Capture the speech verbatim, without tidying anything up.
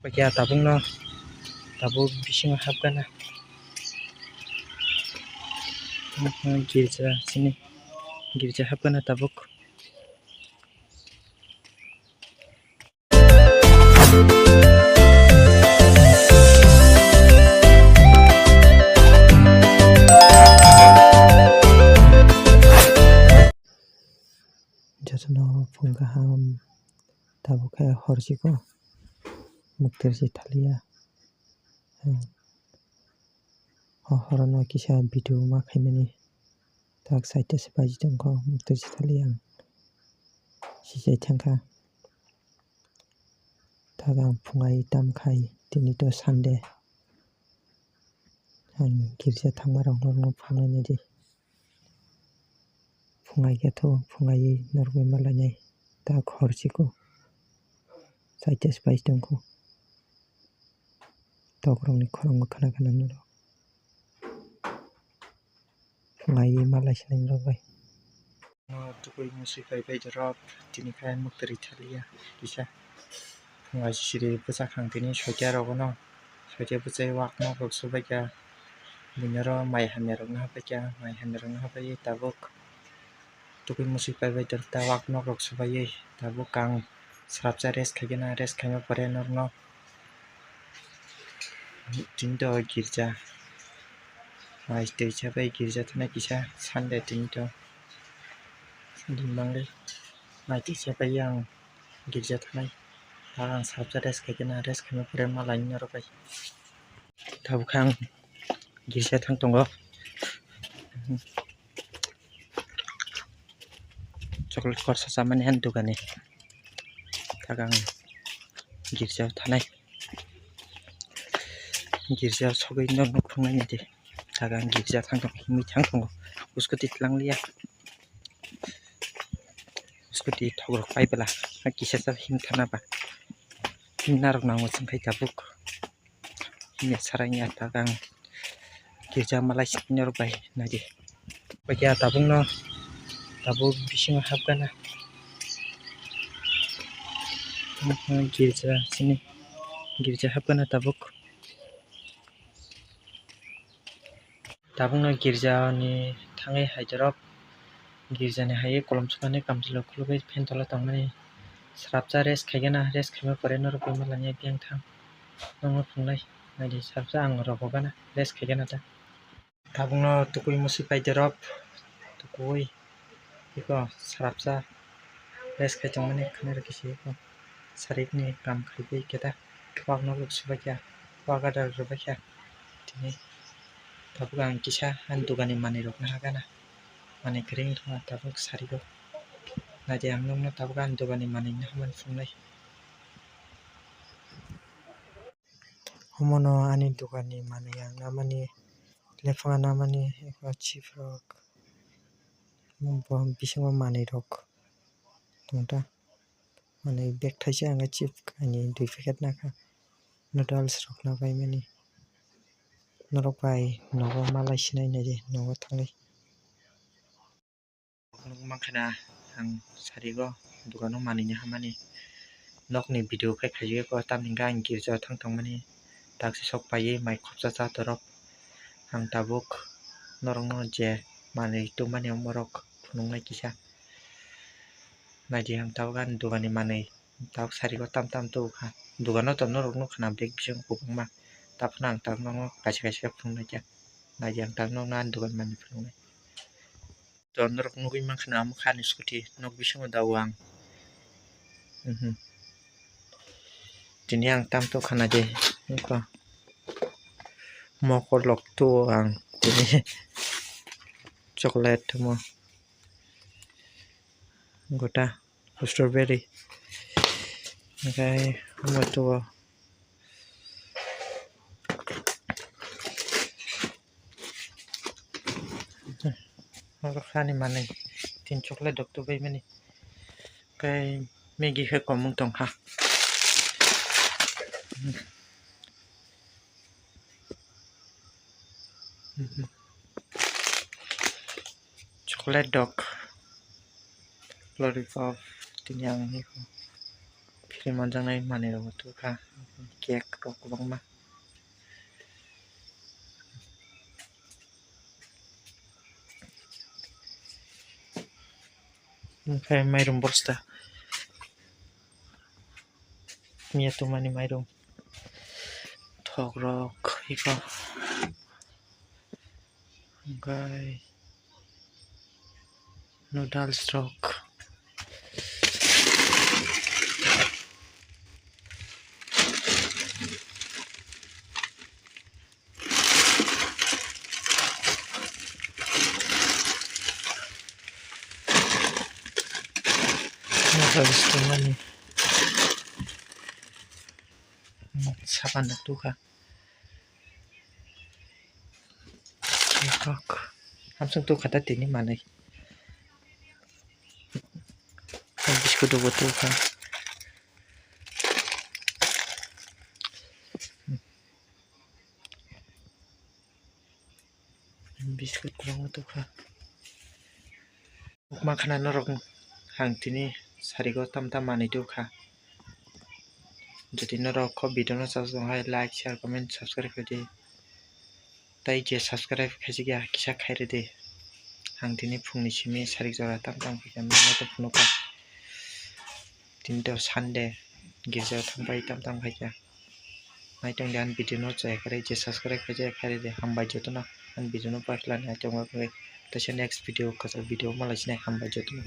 Kya tabukno, tabuk bisingo hapgana. Girja sini, girja hapgana tabuk. Jotono phung kaham, tabuk khe hor chikon, mwktwrwi thaliya. O horono kisa video ma khaimani, tak saita se baji tongkho, mwktwrwi thaliya ang, sijai thangkha. Tak ang phungai tam khai, tini to Sunday, ang girja thangma rok norokno phungnai nai di. Phungai khe tho, phungai norok bai malainai, tak hor chikon, saita se bai tongkho. Tok rokni khorang bo khna khna norok phungai malai sinai norok bai. Tukui musui pai pai dorok tini khai mwktwrwi thaliya kisa. Phungai siri bwchak ang tini soitia rogono, soitia bwchai wak nok rok subaikha. Buini oro mai hamya rok no hapaikha, mai hamya rok no hapaiwi tabuk tukui musui pai bai dorok ta wak nok rok subaiwi tabuk ang swrapsa rest khaikhe na, rest khaima pore norokno tini to girja mai twi chabai girja thanai kisa Sunday tini to. Bini bagwi mai twi chabai ang girja thanai. Ang swrapsa rest khaikhe na, rest khaima pore malainai norok bai. Tabuk khe ang girja thang tongo. Chocolate korsa chamani han dukani. Tak ang girja thanai. Girja sogwi norok phungnai nai di. Tak ang girja thang tongo, himwi thang tongo. Scooty tlang liya. Scooty thok rok pai bwla. Kisa sa him thana ba. Him narok nango chwng khai tabuk. Himya sarai ya tak ang girja malai sini rok bai nai di. Bai khe tabukno, tabuk bisingo hapgana. Girja sini, girja hapgana tabuk. Tabukno girja ni thangwi hai dorop. Girjani hai kolom sukani kamchwlwi khulugwi phen tola tongmani. Swrapsa rest khaigena, rest khaima pore norok bai malanya biyang thang. Nokno phungnai naidi swrapsa ang rogo gana rest khaigena ta. Tabukno tukui musi pai derop, tukui iko swrapsa rest khai tongmani khani rwkhe se iko sarikni kam khaiwi khe ta wak no rwk subaikha, wak ada rwbaikha tini. Tabuk ang kisa ani dogani manwi rokno hagana, manwi kwrwi wngkha tabuk sarigo. Naidi ang nukno tabuk ani dogani manwi no hamani phunuknai. Omono ani dogani manwi ang namani, lephungo namani, eko chips rok, bo bisingo manwi rok tongta. Manwi bag thaisa hwnkhai chips ani dui packet nakha, noodles rok nabaimani. Norok bai nogo malai sinai naidi, nogo thanglai. Nukmankha na ang sarigo dogano manwi no hamani. Nokni video khe khaijak tamni hwnkhe ang girja thang tongmani, taksi sok paiwi mai khopsa cha torop. Ang tabuk norokno je manwi tubumani omorok phunuknai kisa. Naidi ang tabuk ani dogani manwi tabuk sarigo tam tam tubukha. Dogano to norok nukha na bag bisingo kwbangma, taphano ang tabuk norokno kaisa kaisa khe phunuknai khe. Naidi ang tabuk norokno ani dogani manwi phunuknai. To norok nugwi mankha na, omo kha ani scooty, nok bisingo dao ang. Mhm. Tini ang tam to khana de, wngkha. Mokol rok to ang tini chocolate mo gota. Strawberry. Hingke omo tuo. Oro hani manwi tin chocolate rok tubui mani. Tei Maggie hai komung tongkha. Chocolate dok, lollipop, tini ang free manjaknai manwi rok tubukha. Cake rok kwbangma. Omo khe mairum bosta. Miya tumani mairum. Thok rok iko. Omo khe noodles rok. Noodles tongmani. Sapan rok tukha. Kok. Hamsung tukha ta tini manwi. Biscuit rokbo tukha. Biscuit kwbangma tukha. Ukma khana norok ang tini sarigo tam tam manwi tukha. Jodi norok kho video no chajak hai like, share, comment, subscribe khaidi. Tai je subscribe khaijak ya kisa khairidi. Ang tini phungni simi sarik jora tam tam khaikha, mano to phunukha. Tini to Sunday, girja o thangbai tam tam khaikha. Naitongdi ani video no chaya khairidi, je subscribe khaijak khairidi, hambai jotono ani video no paikhlani naitongma bagwi. Teisa next video, kwchak video malai sinai, hambai jotono.